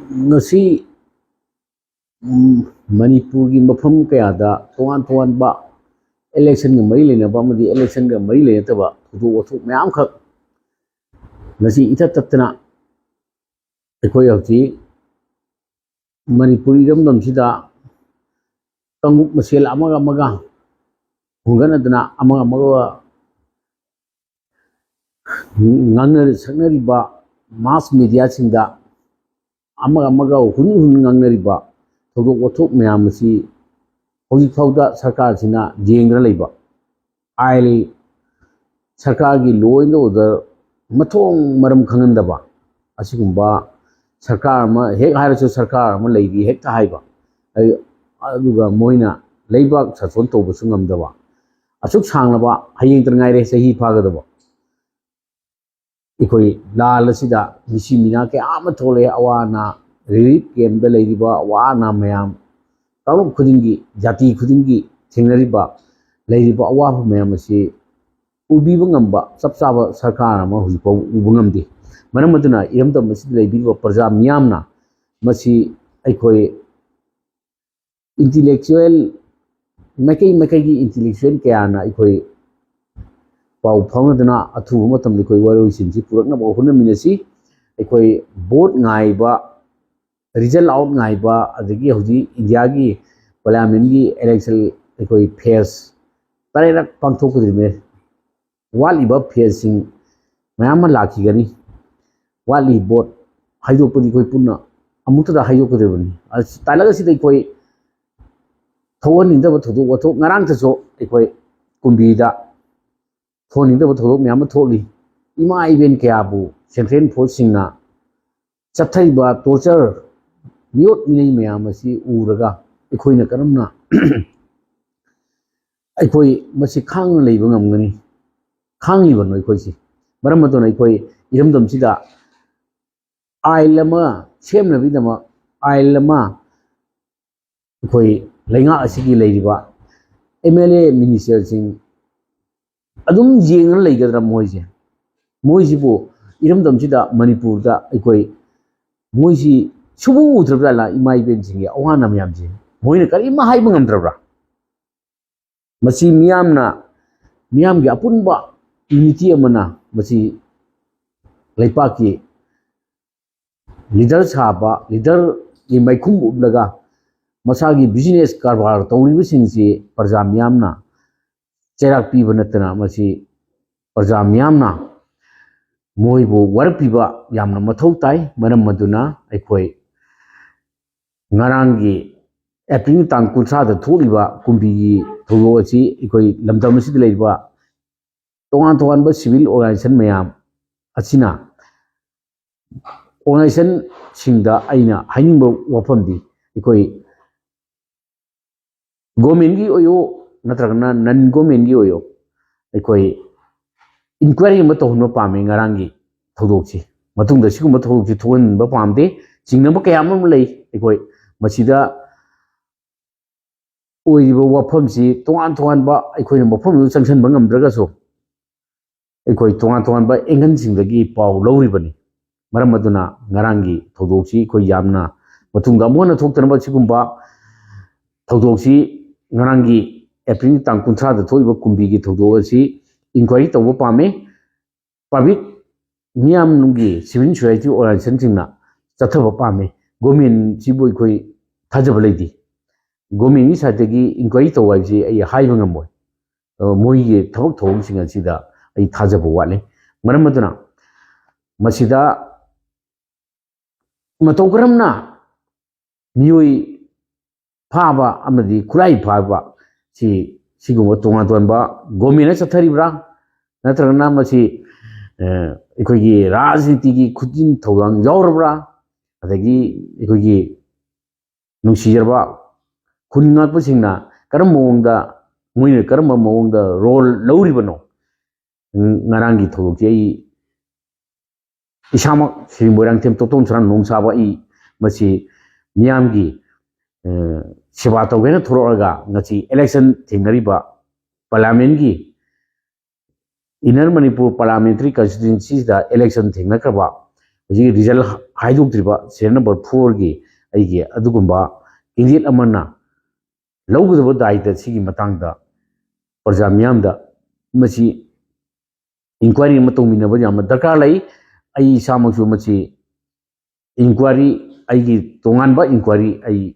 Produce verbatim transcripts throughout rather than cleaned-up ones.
ꯉꯁꯤ ꯎꯝ, ꯃꯅꯤꯄꯨꯔꯒꯤ ꯃꯐꯝ ꯀꯌꯥꯗ ꯇꯣꯉꯥꯟ ꯇꯣꯉꯥꯟꯕ ꯏꯂꯦꯛꯁꯟꯒ ꯃꯔꯤ ꯂꯩꯅꯕ ꯑꯃꯗꯤ ꯏꯂꯦꯛꯁꯟꯒ ꯃꯔꯤ ꯂꯩꯅꯗꯕ ꯊꯧꯗꯣꯛ ꯋꯥꯊꯣꯛ ꯃꯌꯥꯝꯈꯛ ꯉꯁꯤ ꯏꯊꯠ ꯇꯠꯇꯅ ꯑꯩꯈꯣꯏ ꯍꯧꯖꯤꯛ ꯃꯅꯤꯄꯨꯔ ꯏꯔꯝꯗꯝꯁꯤꯗ ꯀꯥꯡꯂꯨꯞ ꯃꯁꯦꯜ ꯑꯃꯒ ꯑꯃꯒ ꯍꯨꯟꯒꯠꯅꯗꯅ ꯑꯃꯒ ꯑꯃꯒ ꯉꯥꯡꯅ ꯁꯛꯅꯔꯤꯕ ꯃꯥꯁ ꯃꯦꯗꯤꯌꯥꯁꯤꯡꯗ ꯑꯃꯒ ꯑꯃꯒ ꯍꯨꯟ ꯍꯨꯟ ꯉꯥꯡꯅꯔꯤꯕ ꯊꯧꯗꯣꯛ ꯋꯥꯊꯣꯛ ꯃꯌꯥꯝ ꯑꯁꯤ ꯍꯧꯖꯤꯛ ꯐꯥꯎꯗ ꯁꯔꯀꯥꯔꯁꯤꯅ ꯌꯦꯡꯗꯅ ꯂꯩꯕ, ꯑꯥꯏꯟ, ꯁꯔꯀꯥꯔꯒꯤ law and order ꯃꯊꯣꯡ ꯃꯔꯝ ꯈꯪꯍꯟꯗꯕ ꯑꯁꯤꯒꯨꯝꯕ ꯁꯔꯀꯥꯔ ꯑꯃ ꯍꯦꯛ ꯍꯥꯏꯔꯁꯨ ꯁꯔꯀꯥꯔ ꯑꯃ ꯂꯩꯔꯤ ꯍꯦꯛꯇ ꯍꯥꯏꯕ, ꯑꯗꯨꯒ ꯃꯣꯏꯅ ꯂꯩꯕꯥꯛ ꯁꯥꯁꯣꯟ ꯇꯧꯕꯁꯨ ꯉꯝꯗꯕ, ꯑꯁꯨꯛ ꯁꯥꯡꯂꯕ, ꯍꯌꯦꯡꯇ ꯉꯥꯏꯔꯦ ꯆꯍꯤ ꯐꯥꯒꯗꯕ, ꯑꯩꯈꯣꯏ ꯂꯥꯜ ꯑꯁꯤꯗ ꯃꯤꯁꯤ ꯃꯤꯅꯥ ꯀꯌꯥ ꯑꯃ ꯊꯣꯛꯂꯛꯑꯦ꯫ ꯑꯋꯥ ꯑꯅꯥ, ꯔꯤꯂꯤꯐ ꯀꯦꯝꯗ ꯂꯩꯔꯤꯕ ꯑꯋꯥ ꯑꯅꯥ ꯃꯌꯥꯝ, ꯀꯥꯡꯂꯨꯞ ꯈꯨꯗꯤꯡꯒꯤ, ꯖꯥꯇꯤ ꯈꯨꯗꯤꯡꯒꯤ ꯊꯦꯡꯅꯔꯤꯕ, ꯂꯩꯔꯤꯕ ꯑꯋꯥꯕ ꯃꯌꯥꯝ ꯑꯁꯤ ꯎꯕꯤꯕ ꯉꯝꯕ ꯆꯞ ꯆꯥꯕ ꯁꯔꯀꯥꯔ ꯑꯃ ꯍꯧꯖꯤꯛꯐꯥꯎ ꯎꯕ ꯉꯝꯗꯦ꯫ ꯃꯔꯝ ꯑꯗꯨꯅ ꯏꯔꯝꯗꯝ ꯑꯁꯤꯗ ꯂꯩꯕꯤꯔꯤꯕ ꯄ꯭ꯔꯖꯥ ꯃꯤꯌꯥꯝꯅ ꯃꯁꯤ ꯑꯩꯈꯣꯏ intellectual, ꯃꯥꯏꯀꯩ ꯃꯥꯏꯀꯩꯒꯤ intellectual ꯀꯌꯥꯅ ꯑꯩꯈꯣꯏ ꯄꯥꯎ ꯐꯥꯎꯅꯗꯨꯅ ꯑꯊꯨꯕ ꯃꯇꯝꯗ ꯑꯩꯈꯣꯏ ꯋꯥꯔꯣꯏꯁꯤꯟꯁꯤ ꯄꯨꯔꯛꯅꯕ ꯍꯣꯠꯅꯃꯤꯟꯅꯁꯤ꯫ ꯑꯩꯈꯣꯏ ꯚꯣꯠ ꯉꯥꯏꯕ, result out ꯉꯥꯏꯕ, ꯑꯗꯒꯤ ꯍꯧꯖꯤꯛ ꯏꯟꯗꯤꯌꯥꯒꯤ ꯄꯥꯔꯂꯤꯌꯥꯃꯦꯟꯒꯤ ꯏꯂꯦꯛꯁꯟ ꯑꯩꯈꯣꯏ ꯐꯦꯁ ꯇꯔꯦꯠꯔꯛ ꯄꯥꯡꯊꯣꯛꯀꯗꯧꯔꯤꯕꯅꯤ꯫ ꯋꯥꯠꯂꯤꯕ ꯐꯦꯁꯁꯤꯡ ꯃꯌꯥꯝ ꯑꯃ ꯂꯥꯛꯈꯤꯒꯅꯤ꯫ ꯋꯥꯠꯂꯤ ꯚꯣꯠ ꯍꯥꯏꯗꯣꯛꯄꯗꯤ ꯑꯩꯈꯣꯏ ꯄꯨꯟꯅ ꯑꯃꯨꯛꯇꯗ ꯍꯥꯏꯗꯣꯛꯀꯗꯧꯔꯤꯕꯅꯤ꯫ ꯑꯁ, ꯇꯥꯂꯛ ꯑꯁꯤꯗ ꯑꯩꯈꯣꯏ ꯊꯣꯛꯍꯟꯅꯤꯡꯗꯕ ꯊꯧꯗꯣꯛ ꯋꯥꯊꯣꯛ, ꯉꯔꯥꯡꯇꯁꯨ ꯑꯩꯈꯣꯏ ꯀꯨꯝꯕꯤꯗ ꯊꯣꯛꯍꯟꯅꯤꯡꯗꯕ ꯊꯧꯗꯣꯛ ꯃꯌꯥꯝ ꯑꯃ ꯊꯣꯛꯂꯤ꯫ ꯏꯃꯥ ꯏꯕꯦꯟ ꯀꯌꯥꯕꯨ central forceꯁꯤꯡꯅ ꯆꯠꯊꯔꯤꯕ torture, ꯃꯤꯑꯣꯠ ꯃꯤꯅꯩ ꯃꯌꯥꯝ ꯑꯁꯤ ꯎꯔꯒ ꯑꯩꯈꯣꯏꯅ ꯀꯔꯝꯅ ꯑꯩꯈꯣꯏ ꯃꯁꯤ ꯈꯥꯡꯅ ꯂꯩꯕ ꯉꯝꯒꯅꯤ? ꯈꯥꯡꯉꯤꯕꯅꯣ ꯑꯩꯈꯣꯏꯁꯤ? ꯃꯔꯝ ꯑꯗꯨꯅ ꯑꯩꯈꯣꯏ ꯏꯔꯝꯗꯝꯁꯤꯗ ꯑꯥꯏꯟ ꯑꯃ ꯁꯦꯝꯅꯕꯒꯤꯗꯃꯛ ꯑꯥꯏꯟ ꯑꯃ ꯑꯩꯈꯣꯏ ꯂꯩꯉꯥꯛ ꯑꯁꯤꯒꯤ ꯂꯩꯔꯤꯕ MLA ministerꯁꯤꯡ ꯑꯗꯨꯝ ꯌꯦꯡꯉ ꯂꯩꯒꯗ꯭ꯔꯥ ꯃꯣꯏꯁꯦ? ꯃꯣꯏꯁꯤꯕꯨ ꯏꯔꯝꯗꯝꯁꯤꯗ, ꯃꯅꯤꯄꯨꯔꯗ ꯑꯩꯈꯣꯏ ꯃꯣꯏꯁꯤ ꯁꯨꯕꯨ ꯎꯗ꯭ꯔꯕꯖꯥꯠꯂ? ꯏꯃꯥ ꯏꯕꯦꯟꯁꯤꯡꯒꯤ ꯑꯋꯥ ꯑꯅꯥ ꯃꯌꯥꯝꯁꯦ ꯃꯣꯏꯅ ꯀꯔꯤꯝ ꯍꯥꯏꯕ ꯉꯝꯗ꯭ꯔꯕ꯭ꯔꯥ? ꯃꯁꯤ ꯃꯤꯌꯥꯝꯅ, ꯃꯤꯌꯥꯝꯒꯤ ꯑꯄꯨꯟꯕ ꯌꯨꯅꯤꯇꯤ ꯑꯃꯅ ꯃꯁꯤ ꯂꯩꯄꯥꯛꯀꯤ ꯂꯤꯗꯔ ꯁꯥꯕ, ꯂꯤꯗꯔꯒꯤ ꯃꯥꯏꯈꯨꯝ ꯎꯞꯂꯒ ꯃꯁꯥꯒꯤ ꯕꯤꯖꯤꯅꯦꯁ ꯀꯔꯕꯥꯔ ꯇꯧꯔꯤꯕꯁꯤꯡꯁꯤ ꯄ꯭ꯔꯖꯥ ꯃꯤꯌꯥꯝꯅ ꯆꯩꯔꯥꯛ ꯄꯤꯕ ꯅꯠꯇꯅ ꯃꯁꯤ ꯄ꯭ꯔꯖꯥ ꯃꯤꯌꯥꯝꯅ ꯃꯣꯏꯕꯨ ꯋꯥꯔꯛꯄꯤꯕ ꯌꯥꯝꯅ ꯃꯊꯧ ꯇꯥꯏ꯫ ꯃꯔꯝ ꯑꯗꯨꯅ ꯑꯩꯈꯣꯏ ꯉꯔꯥꯡꯒꯤ ꯑꯦꯄ꯭ꯔꯤꯜ ꯇꯥꯡ ꯀꯨꯟꯊ꯭ꯔꯥꯗ ꯊꯣꯛꯂꯤꯕ ꯀꯨꯝꯕꯤꯒꯤ ꯊꯧꯗꯣꯛ ꯑꯁꯤ ꯑꯩꯈꯣꯏ ꯂꯝꯗꯝ ꯑꯁꯤꯗ ꯂꯩꯔꯤꯕ ꯇꯣꯉꯥꯟ ꯇꯣꯉꯥꯟꯕ ꯁꯤꯚꯤꯜ ꯑꯣꯔꯒꯅꯥꯏꯖꯦꯁꯟ ꯃꯌꯥꯝ ꯑꯁꯤꯅ, ꯑꯣꯔꯒꯅꯥꯏꯖꯦꯁꯟꯁꯤꯡꯗ ꯑꯩꯅ ꯍꯥꯏꯅꯤꯡꯕ ꯋꯥꯐꯝꯗꯤ, ꯑꯩꯈꯣꯏ ꯒꯣꯔꯃꯦꯟꯒꯤ ꯑꯣꯏꯌꯣ ꯅꯠꯇ꯭ꯔꯒꯅ ꯅꯟ ꯒꯣꯔꯃꯦꯟꯒꯤ ꯑꯣꯏꯌꯣ, ꯑꯩꯈꯣꯏ ꯏꯟꯀ꯭ꯋꯥꯏꯔꯤ ꯑꯃ ꯇꯧꯍꯟꯕ ꯄꯥꯝꯃꯤ ꯉꯔꯥꯡꯒꯤ ꯊꯧꯗꯣꯛꯁꯤ꯫ ꯃꯇꯨꯡꯗ ꯁꯤꯒꯨꯝꯕ ꯊꯧꯗꯣꯛꯁꯤ ꯊꯣꯛꯍꯟꯕ ꯄꯥꯝꯗꯦ꯫ ꯆꯤꯡꯅꯕ ꯀꯌꯥ ꯑꯃ ꯂꯩ꯫ ꯑꯩꯈꯣꯏ ꯃꯁꯤꯗ ꯑꯣꯏꯔꯤꯕ ꯋꯥꯐꯝꯁꯤ ꯇꯣꯉꯥꯟ ꯇꯣꯉꯥꯟꯕ, ꯑꯩꯈꯣꯏꯅ ꯃꯐꯝꯗꯨꯗ ꯆꯪꯁꯤꯟꯕ ꯉꯝꯗ꯭ꯔꯒꯁꯨ ꯑꯩꯈꯣꯏ ꯇꯣꯉꯥꯟ ꯇꯣꯉꯥꯟꯕ ꯑꯦꯡꯒꯜꯁꯤꯡꯗꯒꯤ ꯄꯥꯎ ꯂꯧꯔꯤꯕꯅꯤ꯫ ꯃꯔꯝ ꯑꯗꯨꯅ ꯉꯔꯥꯡꯒꯤ ꯊꯧꯗꯣꯛꯁꯤ ꯑꯩꯈꯣꯏ ꯌꯥꯝꯅ ꯃꯇꯨꯡꯗ ꯑꯃꯨꯛ ꯍꯟꯅ ꯊꯣꯛꯇꯅꯕ ꯁꯤꯒꯨꯝꯕ ꯊꯧꯗꯣꯛꯁꯤ ꯉꯔꯥꯡꯒꯤ ꯑꯦꯄ꯭ꯔꯤꯜ ꯇꯥꯡ ꯀꯨꯟꯊ꯭ꯔꯥꯗ ꯊꯣꯛꯏꯕ ꯀꯨꯝꯕꯤꯒꯤ ꯊꯧꯗꯣꯛ ꯑꯁꯤ ꯏꯟꯀ꯭ꯋꯥꯏꯔꯤ ꯇꯧꯕ ꯄꯥꯝꯃꯤ꯫ ꯄꯕ꯭ꯂꯤꯛ ꯃꯤꯌꯥꯝꯒꯤ ꯁꯤꯚꯤꯜ ꯁꯣꯁꯥꯏꯇꯤ ꯑꯣꯔꯒꯅꯥꯏꯖꯦꯁꯟꯁꯤꯡꯅ ꯆꯠꯊꯕ ꯄꯥꯝꯃꯤ꯫ ꯒꯣꯔꯃꯦꯟꯁꯤꯕꯨ ꯑꯩꯈꯣꯏ ꯊꯥꯖꯕ ꯂꯩꯇꯦ꯫ ꯒꯣꯔꯃꯦꯟꯒꯤ ꯁꯥꯏꯠꯇꯒꯤ ꯏꯟꯀ꯭ꯋꯥꯏꯔꯤ ꯇꯧ ꯍꯥꯏꯕꯁꯤ ꯑꯩ ꯍꯥꯏꯕ ꯉꯝꯃꯣꯏ꯫ ꯑ, ꯃꯣꯏꯒꯤ ꯊꯕꯛ ꯊꯧꯔꯝꯁꯤꯡ ꯑꯁꯤꯗ ꯑꯩ ꯊꯥꯖꯕ ꯋꯥꯠꯂꯤ꯫ ꯃꯔꯝ ꯑꯗꯨꯅ ꯃꯁꯤꯗ ꯃꯇꯧ ꯀꯔꯝꯅ ꯃꯤꯑꯣꯏ ꯐꯥꯕ ꯑꯃꯗꯤ ꯈꯨꯠꯂꯥꯏ ꯐꯥꯕ ꯁꯤ, ꯁꯤꯒꯨꯝꯕ ꯇꯣꯉꯥꯟ ꯇꯣꯉꯥꯟꯕ ꯒꯣꯔꯃꯦꯟꯅ ꯆꯠꯊꯔꯤꯕ꯭ꯔꯥ, ꯅꯠꯇ꯭ꯔꯒꯅ ꯃꯁꯤ, ꯑ, ꯑꯩꯈꯣꯏꯒꯤ ꯔꯥꯖꯅꯤꯇꯤꯒꯤ ꯈꯨꯖꯤꯟ ꯊꯧꯗꯥꯡ ꯌꯥꯎꯔꯕ꯭ꯔꯥ, ꯑꯗꯒꯤ ꯑꯩꯈꯣꯏꯒꯤ ꯅꯨꯡꯁꯤꯖꯔꯕ ꯈꯨꯟ ꯉꯥꯛꯄꯁꯤꯡꯅ ꯀꯔꯝꯕ ꯃꯑꯣꯡꯗ, ꯃꯣꯏꯅ ꯀꯔꯝꯕ ꯃꯑꯣꯡꯗ ꯔꯣꯜ ꯂꯧꯔꯤꯕꯅꯣ? ꯉꯔꯥꯡꯒꯤ ꯊꯧꯗꯣꯛꯁꯤ ꯑꯩ ꯏꯁꯥꯃꯛ ꯁ꯭ꯔꯤ ꯃꯣꯏꯔꯥꯡꯊꯦꯝ ꯇꯣꯞꯇꯣꯝ ꯁꯅꯥ ꯅꯣꯡꯁꯥꯕ ꯑꯩ ꯃꯁꯤ ꯃꯤꯌꯥꯝꯒꯤ, ꯑ, ꯁꯦꯕꯥ ꯇꯧꯒꯦꯅ ꯊꯣꯛꯂꯛꯑꯒ ꯉꯁꯤ ꯏꯂꯦꯛꯁꯟ ꯊꯦꯡꯅꯔꯤꯕ ꯄꯥꯔꯂꯤꯌꯥꯃꯦꯟꯒꯤ, ꯏꯟꯅꯔ ꯃꯅꯤꯄꯨꯔ ꯄꯥꯔꯂꯤꯌꯥꯃꯦꯟꯇꯔꯤ ꯀꯟꯁꯇꯤꯇ꯭ꯋꯦꯟꯁꯤꯗ ꯏꯂꯦꯛꯁꯟ ꯊꯦꯡꯅꯈ꯭ꯔꯕ, ꯍꯧꯖꯤꯛ ꯔꯤꯖꯜ ꯍꯥꯏꯗꯣꯛꯇ꯭ꯔꯤꯕ ꯁꯦꯔꯤꯌꯦꯜ ꯅꯝꯕꯔ ꯐꯣꯔꯒꯤ ꯑꯩꯒꯤ ꯑꯗꯨꯒꯨꯝꯕ ꯀꯦꯟꯗꯤꯗꯦꯠ ꯑꯃꯅ ꯂꯧꯒꯗꯕ ꯗꯥꯏꯇ ꯁꯤꯒꯤ ꯃꯇꯥꯡꯗ ꯄ꯭ꯔꯖꯥ ꯃꯤꯌꯥꯝꯗ ꯃꯁꯤ ꯏꯟꯀ꯭ꯋꯥꯏꯔꯤ ꯑꯃ ꯇꯧꯃꯤꯟꯅꯕ ꯌꯥꯝꯅ ꯗꯔꯀꯥꯔ ꯂꯩ꯫ ꯑꯩ ꯏꯁꯥꯃꯛꯁꯨ ꯃꯁꯤ ꯏꯟꯀ꯭ꯋꯥꯏꯔꯤ, ꯑꯩꯒꯤ ꯇꯣꯉꯥꯟꯕ ꯏꯟꯀ꯭ꯋꯥꯏꯔꯤ ꯑꯩ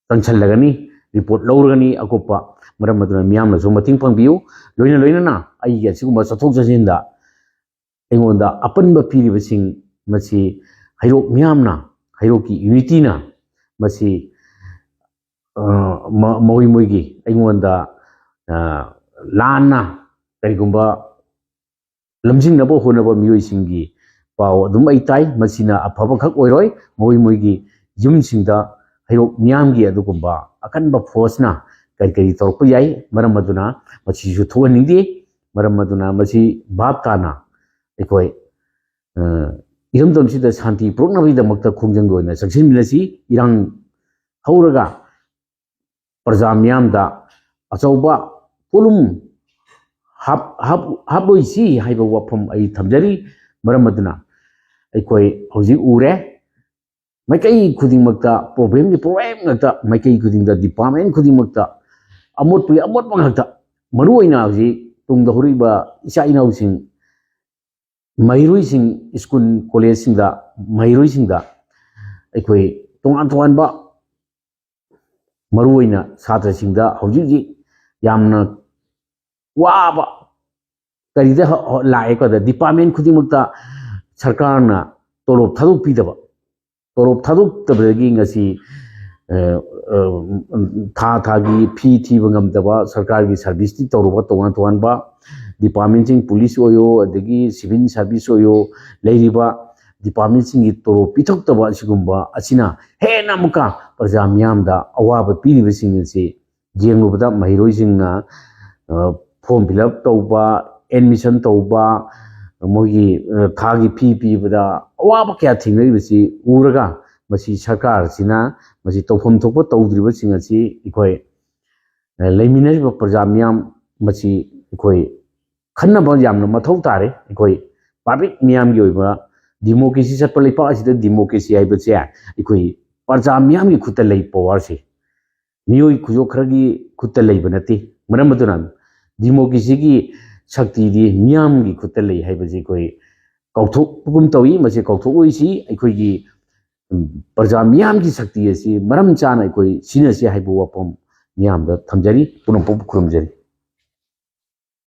ꯆꯪꯁꯤꯜꯂꯒꯅꯤ, ꯔꯤꯄꯣꯔꯠ ꯂꯧꯔꯒꯅꯤ ꯑꯀꯨꯞꯄ꯫ ꯃꯔꯝ ꯑꯗꯨꯅ ꯃꯤꯌꯥꯝꯅꯁꯨ ꯃꯇꯦꯡ ꯄꯥꯡꯕꯤꯌꯨ꯫ ꯂꯣꯏꯅ ꯂꯣꯏꯅꯅ ꯑꯩꯒꯤ ꯑꯁꯤꯒꯨꯝꯕ ꯆꯠꯊꯣꯛ ꯆꯠꯁꯤꯟꯗ ꯑꯩꯉꯣꯟꯗ ꯑꯄꯟꯕ ꯄꯤꯔꯤꯕꯁꯤꯡ ꯃꯁꯤ ꯍꯩꯔꯣꯛ ꯃꯤꯌꯥꯝꯅ, ꯍꯩꯔꯣꯛꯀꯤ ꯌꯨꯅꯤꯇꯤꯅ ꯃꯁꯤ, ꯑ, ꯃ-, ꯃꯈꯣꯏ ꯃꯣꯏꯒꯤ ꯑꯩꯉꯣꯟꯗ, ꯑ, ꯂꯥꯟꯅ ꯀꯔꯤꯒꯨꯝꯕ ꯂꯝꯖꯤꯡꯅꯕ ꯍꯣꯠꯅꯕ ꯃꯤꯑꯣꯏꯁꯤꯡꯒꯤ ꯄꯥꯎ ꯑꯗꯨꯝ ꯑꯩ ꯇꯥꯏ꯫ ꯃꯁꯤꯅ ꯑꯐꯕꯈꯛ ꯑꯣꯏꯔꯣꯏ꯫ ꯃꯈꯣꯏ ꯃꯣꯏꯒꯤ ꯌꯨꯝꯁꯤꯡꯗ ꯍꯩꯔꯣꯛ ꯃꯤꯌꯥꯝꯒꯤ ꯑꯗꯨꯒꯨꯝꯕ ꯑꯀꯟꯕ ꯐꯣꯔꯁꯅ ꯀꯔꯤ ꯀꯔꯤ ꯇꯧꯔꯛꯄ ꯌꯥꯏ꯫ ꯃꯔꯝ ꯑꯗꯨꯅ ꯃꯁꯤꯁꯨ ꯊꯣꯛꯍꯟꯅꯤꯡꯗꯦ꯫ ꯃꯔꯝ ꯑꯗꯨꯅ ꯃꯁꯤ ꯚꯥꯞ ꯇꯥꯅ ꯑꯩꯈꯣꯏ, ꯑ, ꯏꯔꯝꯗꯝꯁꯤꯗ ꯁꯥꯟꯇꯤ ꯄꯨꯔꯛꯅꯕꯒꯤꯗꯃꯛꯇ ꯈꯣꯡꯖꯪꯗ ꯑꯣꯏꯅ ꯆꯪꯁꯤꯟꯃꯤꯟꯅꯁꯤ꯫ ꯏꯔꯥꯡ ꯍꯧꯔꯒ ꯄ꯭ꯔꯖꯥ ꯃꯤꯌꯥꯝꯗ ꯑꯆꯧꯕ ꯄꯣꯠꯂꯨꯝ ꯍꯥꯞ-, ꯍꯥꯞ-, ꯍꯥꯞꯂꯣꯏꯁꯤ ꯍꯥꯏꯕ ꯋꯥꯐꯝ ꯑꯩ ꯊꯝꯖꯔꯤ꯫ ꯃꯔꯝ ꯑꯗꯨꯅ ꯑꯩꯈꯣꯏ ꯍꯧꯖꯤꯛ ꯎꯔꯦ, ꯃꯥꯏꯀꯩ ꯈꯨꯗꯤꯡꯃꯛꯇ ꯄ꯭ꯔꯣꯕ꯭ꯂꯦꯝꯒꯤ ꯄ꯭ꯔꯣꯕ꯭ꯂꯦꯝ ꯉꯥꯛꯇ, ꯃꯥꯏꯀꯩ ꯈꯨꯗꯤꯡꯗ ꯗꯤꯄꯥꯔꯠꯃꯦꯟ ꯈꯨꯗꯤꯡꯃꯛꯇ ꯑꯃꯣꯠꯄꯒꯤ ꯑꯃꯣꯠꯄ ꯉꯥꯛꯇ꯫ ꯃꯔꯨꯑꯣꯏꯅ ꯍꯧꯖꯤꯛ ꯇꯨꯡꯗ ꯍꯧꯔꯛꯏꯕ ꯏꯆꯥ ꯏꯅꯥꯎꯁꯤꯡ, ꯃꯍꯩꯔꯣꯏꯁꯤꯡ, ꯁ꯭ꯀꯨꯜ ꯀꯣꯂꯦꯖꯁꯤꯡꯗ ꯃꯍꯩꯔꯣꯏꯁꯤꯡꯗ ꯑꯩꯈꯣꯏ ꯇꯣꯉꯥꯟ ꯇꯣꯉꯥꯟꯕ, ꯃꯔꯨꯑꯣꯏꯅ ꯁꯥꯇ꯭ꯔꯁꯤꯡꯗ ꯍꯧꯖꯤꯛ ꯍꯧꯖꯤꯛ ꯌꯥꯝꯅ ꯋꯥꯕ ꯀꯔꯤꯗ ꯍ-, ꯍ-, ꯂꯥꯛꯑꯦꯀꯣꯗ, ꯗꯤꯄꯥꯔꯠꯃꯦꯟ ꯈꯨꯗꯤꯡꯃꯛꯇ ꯁꯔꯀꯥꯔꯅ ꯇꯣꯂꯣꯞ ꯊꯥꯗꯣꯛꯄꯤꯗꯕ, ꯇꯣꯂꯣꯞ ꯊꯥꯗꯣꯛꯇꯕꯗꯒꯤ ꯉꯁꯤ, ꯑ, ꯑ, ꯊꯥ ꯊꯥꯒꯤ ꯐꯤ ꯊꯤꯕ ꯉꯝꯗꯕ, ꯁꯔꯀꯥꯔꯒꯤ ꯁꯥꯔꯚꯤꯁꯇꯤ ꯇꯧꯔꯨꯕ ꯇꯣꯉꯥꯟ ꯇꯣꯉꯥꯟꯕ ꯗꯤꯄꯥꯔꯠꯃꯦꯟꯁꯤꯡ, ꯄꯨꯂꯤꯁ ꯑꯣꯏꯌꯣ, ꯑꯗꯒꯤ ꯁꯤꯚꯤꯜ ꯁꯥꯔꯚꯤꯁ ꯑꯣꯏꯌꯣ, ꯂꯩꯔꯤꯕ ꯗꯤꯄꯥꯔꯠꯃꯦꯟꯁꯤꯡꯒꯤ ꯇꯣꯂꯣꯞ ꯄꯤꯊꯣꯛꯇꯕ ꯑꯁꯤꯒꯨꯝꯕ ꯑꯁꯤꯅ ꯍꯦꯟꯅ ꯑꯃꯨꯛꯀ ꯄ꯭ꯔꯖꯥ ꯃꯤꯌꯥꯝꯗ ꯑꯋꯥꯕ ꯄꯤꯔꯤꯕꯁꯤꯡ ꯑꯁꯤ ꯌꯦꯡꯂꯨꯕꯗ ꯃꯍꯩꯔꯣꯏꯁꯤꯡꯅ, ꯑ, ꯐꯣꯔꯝ ꯐꯤꯜ ꯑꯞ ꯇꯧꯕ, ꯑꯦꯗꯃꯤꯁꯟ ꯇꯧꯕ, ꯃꯣꯏꯒꯤ, ꯑ, ꯊꯥꯒꯤ ꯐꯤ ꯄꯤꯕꯗ ꯑꯋꯥꯕ ꯀꯌꯥ ꯊꯦꯡꯅꯔꯤꯕꯁꯤ ꯎꯔꯒ ꯃꯁꯤ ꯁꯔꯀꯥꯔꯁꯤꯅ ꯃꯁꯤ ꯇꯧꯐꯝ ꯊꯣꯛꯄ ꯇꯧꯗ꯭ꯔꯤꯕꯁꯤꯡ ꯑꯁꯤ ꯑꯩꯈꯣꯏ, ꯑ, ꯂꯩꯃꯤꯟꯅꯔꯤꯕ ꯄ꯭ꯔꯖꯥ ꯃꯤꯌꯥꯝ ꯃꯁꯤ ꯑꯩꯈꯣꯏ ꯈꯟꯅꯕ ꯌꯥꯝꯅ ꯃꯊꯧ ꯇꯥꯔꯦ꯫ ꯑꯩꯈꯣꯏ ꯄꯕ꯭ꯂꯤꯛ ꯃꯤꯌꯥꯝꯒꯤ ꯑꯣꯏꯕ ꯗꯤꯃꯣꯀ꯭ꯔꯦꯁꯤ ꯆꯠꯄ ꯂꯩꯄꯥꯛ ꯑꯁꯤꯗ ꯗꯤꯃꯣꯀ꯭ꯔꯦꯁꯤ ꯍꯥꯏꯕꯁꯦ ꯑꯩꯈꯣꯏ ꯄ꯭ꯔꯖꯥ ꯃꯤꯌꯥꯝꯒꯤ ꯈꯨꯠꯇ ꯂꯩ ꯄꯋꯥꯔꯁꯦ꯫ ꯃꯤꯑꯣꯏ ꯈꯨꯌꯣꯛ ꯈꯔꯒꯤ ꯈꯨꯠꯇ ꯂꯩꯕ ꯅꯠꯇꯦ꯫ ꯃꯔꯝ ꯑꯗꯨꯅ ꯗꯤꯃꯣꯀ꯭ꯔꯦꯁꯤꯒꯤ ꯁꯛꯇꯤꯗꯤ ꯃꯤꯌꯥꯝꯒꯤ ꯈꯨꯠꯇ ꯂꯩ ꯍꯥꯏꯕꯁꯤ ꯑꯩꯈꯣꯏ ꯀꯥꯎꯊꯣꯛꯄꯒꯨꯝ ꯇꯧꯏ꯫ ꯃꯁꯤ ꯀꯥꯎꯊꯣꯛꯂꯣꯏꯁꯤ꯫ ꯑꯩꯈꯣꯏꯒꯤ, ꯎꯝ, ꯄ꯭ꯔꯖꯥ ꯃꯤꯌꯥꯝꯒꯤ ꯁꯛꯇꯤ ꯑꯁꯤ ꯃꯔꯝ ꯆꯥꯅ ꯑꯩꯈꯣꯏ ꯁꯤꯖꯤꯟꯅꯁꯤ ꯍꯥꯏꯕ ꯋꯥꯐꯝ ꯃꯤꯌꯥꯝꯗ ꯊꯝꯖꯔꯤ꯫ ꯄꯨꯝꯅꯃꯛꯄꯨ ꯈꯨꯔꯨꯝꯖꯔꯤ꯫